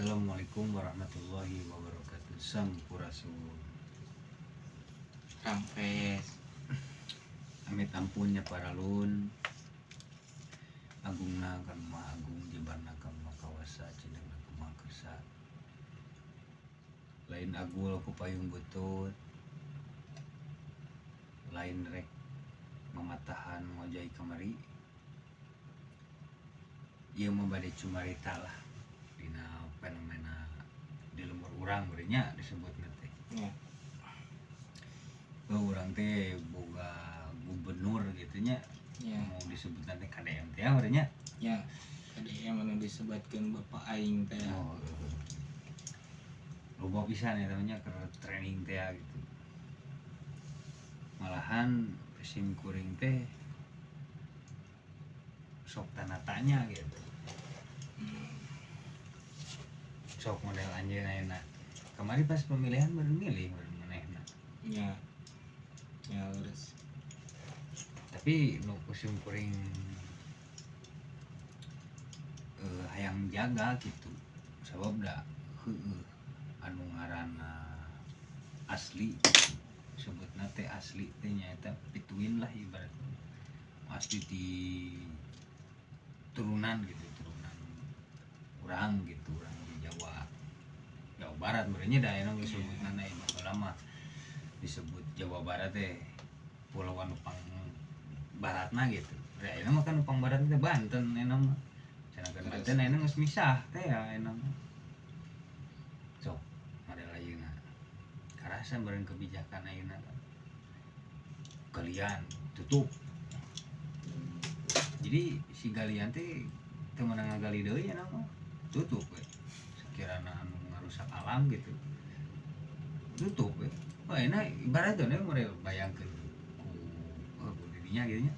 Assalamualaikum warahmatullahi wabarakatuh. Sampurasun. Rampes. Amit ampunnya paralun. Agungna ka Maha Agung, jembarna ka Maha Kawasa, cindengna ka Maha Kersa. Lain agul ku payung butut. Lain rek mamatahan ngojay kamari. Ieu mah bade cumarita lah dina fenomena di lembur urang beureun disebutna teh. Ya. Oh, urang teh boga gubernur gitu nya. Ya. Mau disebut nanti KDM teh ya beureun nya. Ya. KDM anu disebutkeun bapak aing teh. Oh. Loba pisan ya namanya keur training teh gitu. Malahan sim kuring teh sok tanda tanya gitu. Sok model anjeun ayeuna. Kamari pas pemilihan baru milih baru manehna. Ya. Ya lurus. Tapi nu ku sim kuring hayang jaga gitu. Sabab da heueuh anu ngaranna asli sebutna teh asli teh nyaeta pituin lah ibaratnya. Asli di turunan gitu, turunan urang gitu, urang di Jawa Jawa Barat berarti da aya nu disebutna na baheula mah disebut Jawa Barat teh pulau anu pang baratna gitu. Da ayeuna mah kan pang barat teh Banten ayeuna mah. Sedangkan Banten ayeuna geus misah teh ya ayeuna mah. Sok model ayeuna. Karasa bareng kebijakan ayeuna kan. Galian tutup. Jadi si galian teh teu meunang ngagali deui ayeuna mah. Tutup we. Sekirana anu ngarusak alam gitu. Tutup we. Wah, ayeuna ibaratnya model bayangkeun ku dirinya gitu nya.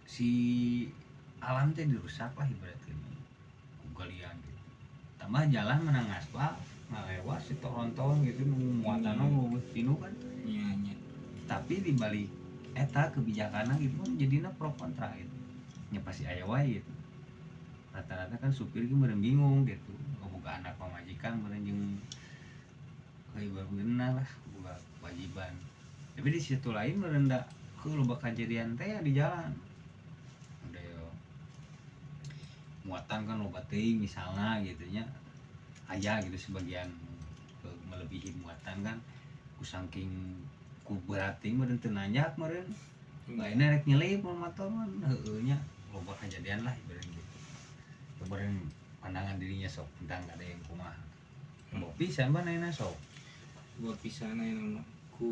Si alam teh dirusak lah ibaratnya ku galian gitu. Tambah jalan menang aspal ngalewat si toronton gitu nu muatanna leuwih pinuh kan. Iya nya. Tapi di balik eta kebijakanna gitu kan jadina pro kontra gitu. Nya pasti aya wae gitu. Rata-rata kan supir ge meureun bingung gitu. Boga anak pamajikan meureun jeung ibaratna lah boga kewajiban. Tapi di situ lain meureun da heuh loba kajadian teh di jalan. Model muatan kan loba teuing misalna gitu nya. Aya gitu sebagian melebihi muatan kan ku saking ku berat teuing meureun teu nanjak meureun. Lainna rek nyelip motor mah heueuh nya loba kajadian lah ibarat gitu. Meureun pandangan dirinya sok tentang ada yang kumaha. Loba pisan mah ayeuna sok. Loba pisan ayeuna mah ku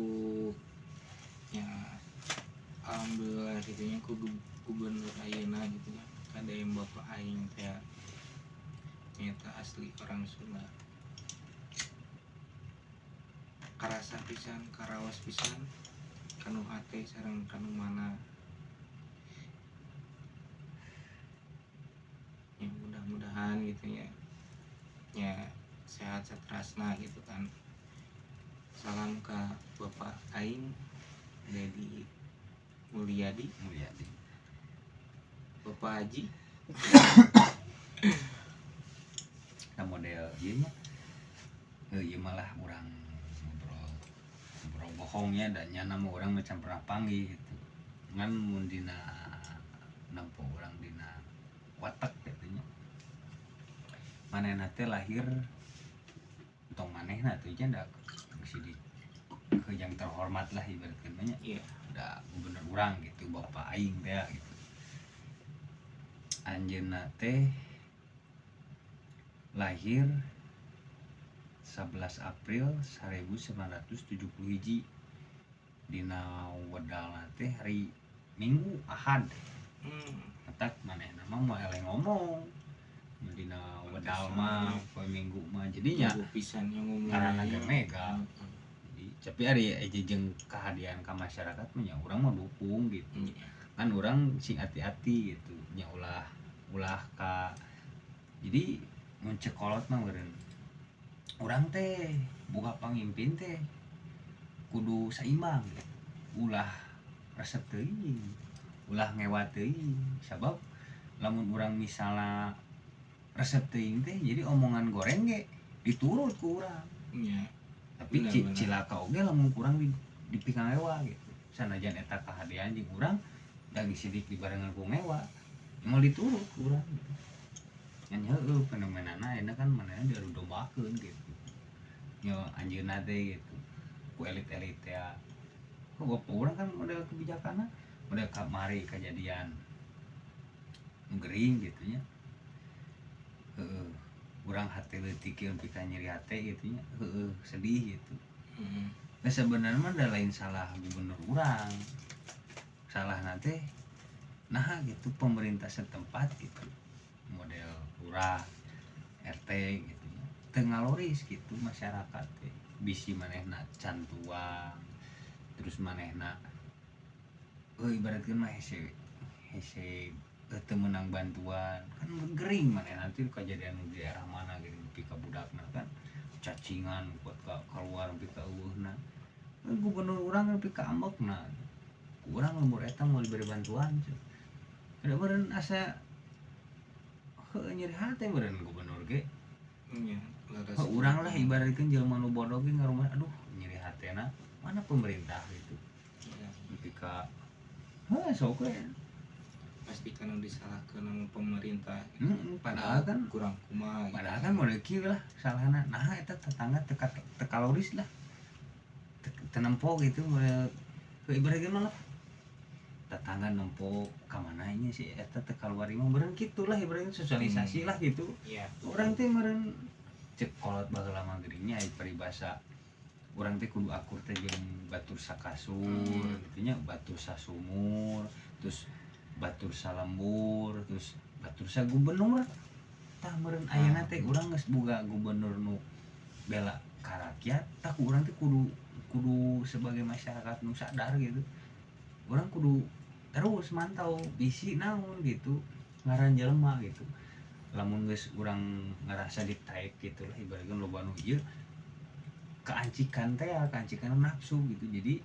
ya alhamdulillah gitu nya ku gubernur ayeuna gitu nya. KDM bapak aing teh nyata asli orang Sunda. Karasa pisan, karaos pisan kanu hate sareng kanu mana. Ya mudah-mudahan gitu ya. Ya sehat satrasna gitu kan. Salam ke bapak aing Dedi Mulyadi. Mulyadi. Bapak Haji. Nah model ieu nya. Ieu malah urang ngobrol bohongnya dan nya nama urang macam pernah panggih gitu. Ngan mun dina nempo urang dina watak gitu nya. Manehna teh lahir tong manehna teh nya da geus di ke yang terhormat lah ibaratkeun mah nya. Iya. Da gubernur urang gitu, bapak aing teh gitu. Anjeunna teh lahir 11 April 1971 dina wedalna teh hari Minggu Ahad. Matak manehna mah moal eleh ngomong. Dina wedal mah poe Minggu mah jadinya pisan nya ngomong. Ngaranna ge mega. Jadi tapi ari eje jeung kahadian ka masyarakat mah nya urang mah dukung gitu. Kan urang sing hati-hati gitu nya ulah ka jadi mun cek kolot mah meureun urang teh boga pamimpin teh kudu saimbang gitu. Ulah resep teuing, ulah ngewa teuing sabab Lamun urang misalna resep teuing teh jadi omongan goreng ge diturut ku urang. Nya. Tapi Benar, benar. Cilaka oge lamun kurang dipikangewa gitu. Sanajan eta kahadean jeung urang daging sidik dibarengan ku ngewa moal diturut ku urang gitu. Ngan heueuh fenomenana ayeuna kan manehna diadudombakeun gitu. Nya anjeunna teh gitu ku elit-elit teh. Kok bapak urang kan model kebijakanna model kamari kejadian nu gering gitu nya. Heeh, urang hate leutik ieu nepi ka nyeri hate gitu nya. Heeh, sedih gitu. Nah sebenarnya mah da lain salah gubernur urang. Salah teh nah gitu pemerintah setempat gitu. Model lurah, RT gitu nya. Teu ngaloris gitu masyarakat teh. Bisi manehna can tuang, terus manehna ibaratkeun mah hese hese teu meunang bantuan kan gering manehna nanti kejadian di daerah mana gitu nepi ka budakna kan cacingan buat ka keluar nepi ka eueuhna. Gubernur urang nepi ka ambekna ku urang lembur eta moal diberi bantuan ceu. Da meureun asa heueuh nyeri hate meureun gubernur ge. Nya, leres. Heuh, urang lah ibaratkeun jelema nu bodoh ge ngarumah aduh nyeri hatena mana pemerintah gitu. Ya, Nepi ka heuh sok we. Pasti kan disalahkeun sama pemerintah. Heeh, padahal kan kurang kumaha gitu. Padahal kan model kieu lah salahna. Nah eta tetangga teu teu kaloris lah. Teu nempo gitu model ke ibaratkeun mah lah. Tetangga nempo ka mana nya si eta teu kaluar imah meureun kitu lah ibaratnya sosialisasi lah gitu. Iya. Urang teh meureun cek kolot baheula mah geuning nya peribahasa urang teh kudu akur teh jeung batur sakasur gitu nya, batur sasumur, terus batur salembur, terus batur sagubernur. Tah meureun ayeuna teh urang geus boga gubernur nu bela ka rakyat, tah ku urang teh kudu kudu sebagai masyarakat nu sadar gitu. Urang kudu terus mantau bisi naon gitu ngaran jelema gitu. Lamun geus urang ngerasa ditaek gitu lah ibaratkan loba nu ieu keancikan teh ya, keancikan nafsu gitu. Jadi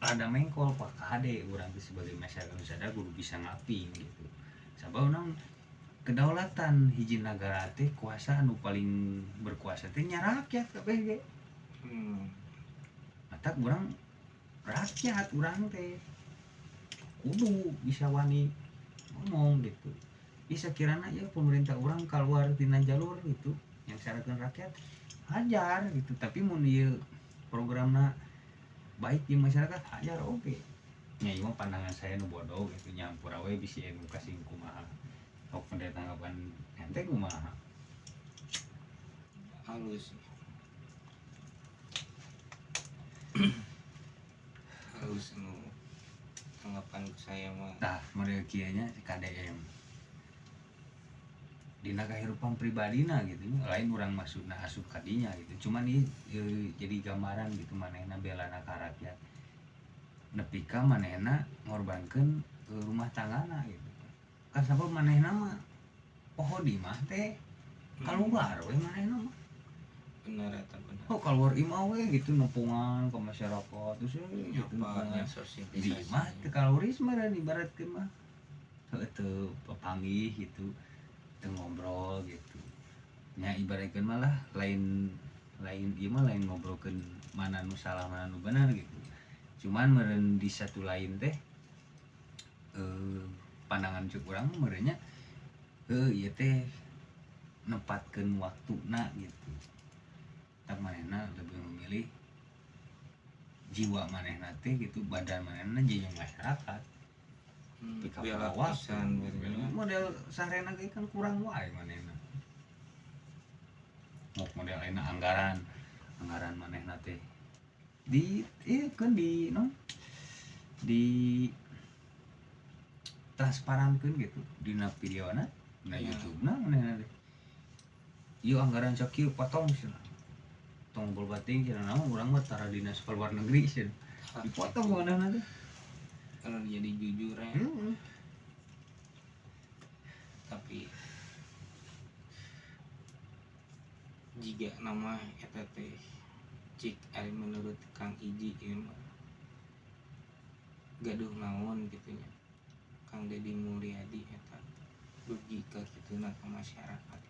rada mengkol pak kade urang teh sebagai masyarakat nu sadar kudu bisa ngaping gitu. Sabab naon kedaulatan hiji nagara teh kuasa anu paling berkuasa teh nya rakyat kabeh ge. Matak urang rakyat urang teh kudu bisa wani ngomong gitu. Bisa kirana ya pemerintah urang keluar tina jalur gitu yang syaratkan rakyat hajar gitu, tapi mun ieu programna baik di masyarakat hajar oke. Nya ieu mah pandangan saya nu bodoh gitu, nyampur we bisi anu kasih kumaha. Sok pendek tanggapan ente kumaha? Halus. Halus nu tanggapan saya mah. Tah model kieu nya si KDM. Dina kahirupan pribadina gitu nya, lain urang maksudna asup ka dinya gitu. Cuman ieu jadi gambaran gitu manehna belana ka rakyat. Nepi ka manehna ngorbankeun rumah tanggana gitu. Kan sabab manehna mah poho di imah teh kaluar we manehna mah. Bener eta bener. Oh kaluar imah we gitu nepungan ke masyarakat terus we gitu Nyoba nepungan. nya sosialisasi. Di imah teu kaloris meureun ibaratkeun mah. Heueuh teu papanggih gitu. Teu ngobrol gitu. Nya ibaratkeun mah lah lain lain ieu mah lain ngobrolkeun mana nu salah mana nu bener gitu. Cuman meureun di satu lain teh pandangan cek urang mah meureun nya heuh ieu teh nempatkeun waktuna gitu. Tah manehna lebih memilih jiwa manehna teh gitu, badan manehna jeung masyarakat. Pika Bela pelawak. pisan berarti. Model sarena ge kan kurang wae manehna. Mok model ayeuna anggaran, anggaran manehna teh di ieu keun di non di transparankeun gitu dina videona, dina Ya. YouTube-na manehna teh. Ieu anggaran sakieu potong cenah. Tong bol bating cenah naon urang mah tara dinas ke luar negeri cenah. Dipotong manehna teh. Kalau jadi jujur ya. Tapi jika nama eta teh cik ari menurut Kang Iji ieu mah gaduh naon gitu nya. Kang Deddy Mulyadi eta dugi ka kituna ka masyarakat.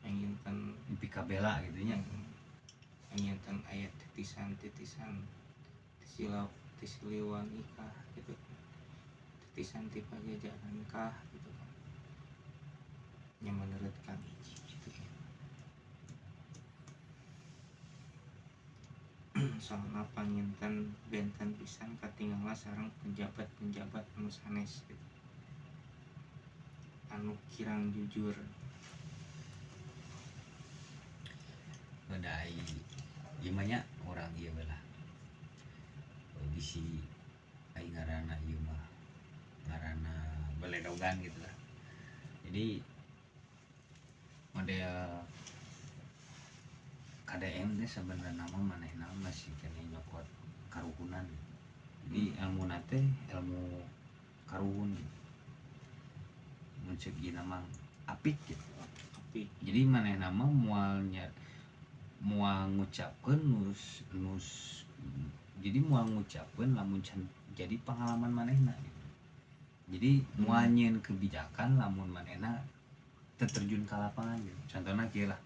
Panginten dipikabela gitu nya. Panginten aya titisan-titisan ti Siliwangi kah gitu kan, titisan ti Pajajaran kah gitu kan. Nya menurut Kang Iji gitu ya. Soalna panginten benten pisan katinggalna sareng penjabat-penjabat anu sanes gitu, anu kirang jujur. Bedai gimana orang ieu lah bisi aing ngaranna ieu mah ngaranna beledogan gitu lah. Jadi model KDM teh sebenarnya mah manehna masih keneh nyokot karuhunan. Jadi ilmu teh ilmu karuhun gitu. Mun ceuk ieu mah apik gitu. Apik. Jadi manehna mah moal moal ngucapkeun nus nus jadi moal ngucapkeun lamun can jadi pengalaman manehna gitu. Jadi moal nyieun kebijakan lamun manehna teu terjun ka lapangan gitu. Contohna kieu lah.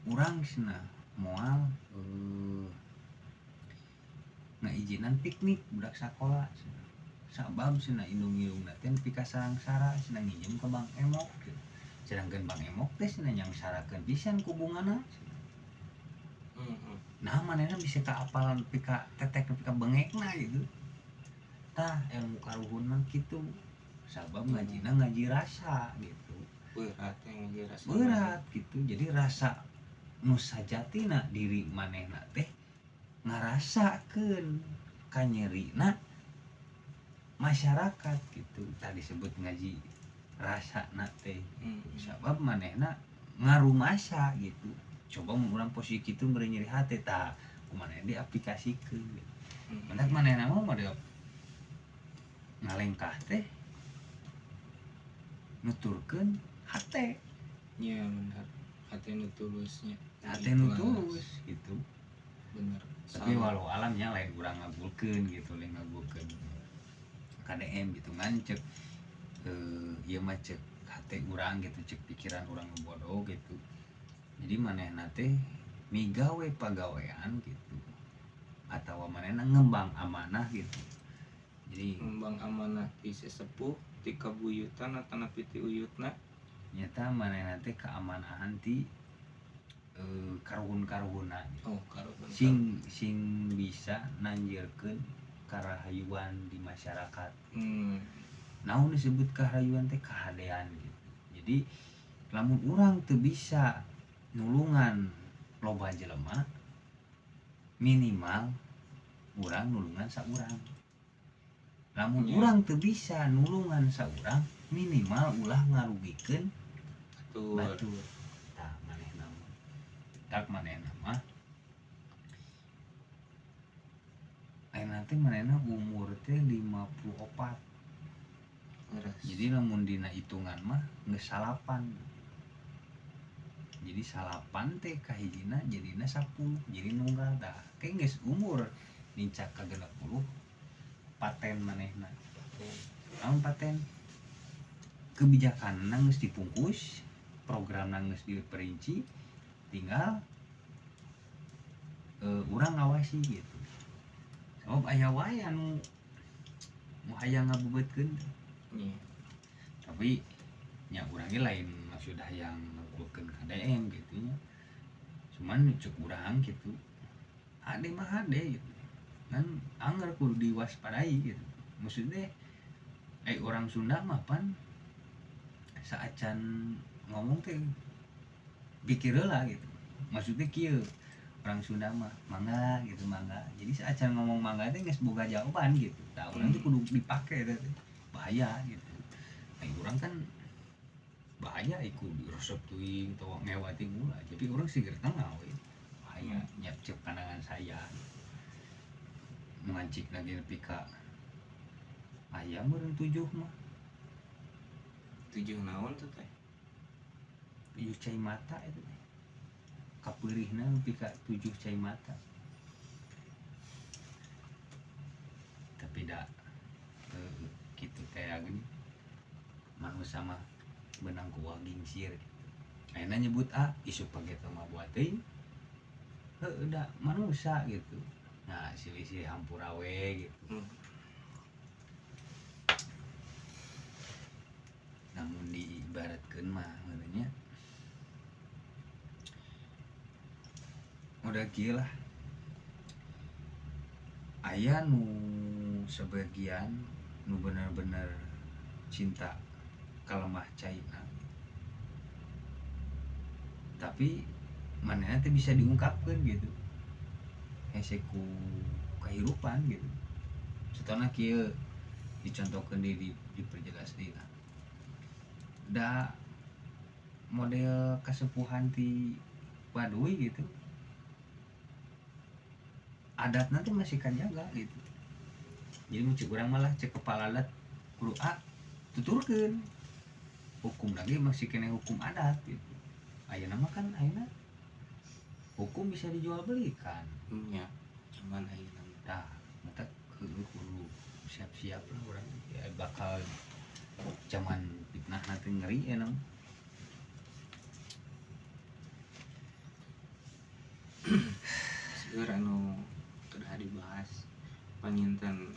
Urang cenah moal ngaijinan piknik budak sakola cenah. Sabab cenah indung-indungna teh nepi ka sarangsara cenah nginjem ka Bank Emok gitu. Sedangkan Bank Emok teh cenah nyangsarakeun pisan ku bungana. Nah manehna bisa kaapalan nepi ka tetek nepi ka bengekna gitu. Tah ilmu karuhun mah kitu. Sabab ngajina ngaji rasa gitu. Berat yang ngaji rasa. Berat gitu. Jadi rasa nu sajatina diri manehna teh ngarasakeun kanyerina masyarakat gitu. Tadi disebut ngaji rasana teh. Sabab manehna ngarumasa gitu. Coba mun urang posisi kitu meureun nyeri hate tah kumaha diaplikasikeun gitu. Mendak manehna mah model ngalengkah teh nuturkeun hate. Nya bener. Hate nu tulusnya. Hate nu tulus gitu. Bener. Tapi walau alamnya lain urang ngabulkeun gitu, lain ngabulkeun KDM gitu ngan cek ieu mah cek hate urang gitu, cek pikiran urang nu bodoh gitu. Jadi manehna teh migawe pagawean gitu atawa manehna ngembang amanah gitu. Jadi ngembang amanah ti sesepuh, ti kabuyutan atanapi ti uyutna. Nyata manehna teh keamanahan ti karuhun-karuhunna gitu. Oh, karuhun. Sing bisa nanjirkeun karahayuan di masyarakat. Naon disebut karahayuan teh kahadean gitu. Jadi lamun urang teu bisa nulungan loba jelema, minimal urang nulungan saurang. Lamun urang teu bisa nulungan saurang, minimal ulah ngarugikeun batur. Tah manehna mah. Tak manehna mah. Ayeuna teh manehna umur teh 54. Jadi lamun dina hitungan mah geus 8. Jadi 8 teh kahijina jadina 10. Jadi nunggal tah. Ke geus umur nincak ka 60 paten manehna. Naon paten? Kebijakan geus dipungkus, program geus diperinci, tinggal urang ngawasi gitu. Sabab aya wae anu nu hayang ngabebeutkeun. Tapi nya urang ge lain maksud hayang ngagulkeun KDM gitu nya. Cuman cek urang gitu. Hade mah hade gitu. Ngan anger kudu diwaspadai gitu. Maksudnya orang Sunda mah pan saacan ngomong teh pikir heula gitu. Maksudnya kieu orang Sunda mah mangga gitu mangga. Jadi saacan ngomong mangga teh geus boga jawaban gitu. Tah urang teh kudu dipake teh. Bahaya gitu. Nah, urang kan bahaya ikut diresep teuing atawa ngewati mula. Jadi urang siger tengah we. Bahaya nya cek pandangan saya. Ngancik lagi nepi ka aya meureun 7 mah. 7 naon tuh teh? 7 cai mata itu teh. Kapeurihna nepi ka 7 cai mata. Tapi da kitu teh geuning manusia mah beunang ku gingsir gitu. Ayeuna nyebut A isuk page teh mah buat teuing. Heueuh da manusia gitu. Nah, silih-silih hampura we gitu. Namun diibaratkeun mah meureunnya udah kieu lah. Aya nu sebagian nu bener-bener cinta ka lemah caina. Tapi manehna teh bisa diungkapkeun gitu. Hese ku kahirupan gitu. Contohna kieu dicontohkeun di diperjelas deui lah. Da model kasepuhan ti Baduy gitu. Adat nanti masih kajaga gitu. Jadi mun cek urang malah cek kepala adat kudu A tuturkeun. Hukum lagi masih kena hukum adat gitu. Ayeuna mah kan ayeuna hukum bisa dijual belikan. Nya, cuman ayeuna mah. Tah, mata kudu siap-siap lah urang ya, bakal zaman fitnah nanti ngeri ya nang. Seueur anu kedah dibahas panginten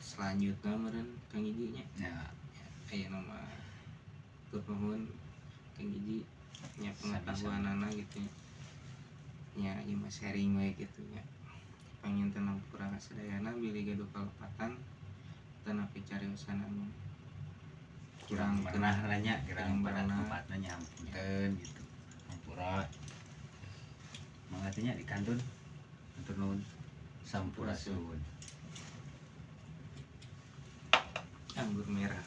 selanjutnya meureun Kang Iji nya. Ya, Ayeuna mah tur nuhun Kang Iji nya pengetahuanana gitu nya, ieu mah sharing we gitu nya. Panginten hampura kasadayana bilih gaduh kalepatan tanapi cariosan anu kurang pernah nanya, kurang kurang pernah pernah. tempatnya nya hapunten gitu. Hampura. Mangga teh nya di kantun. Hatur nuhun. Sampurasun. Anggur merah.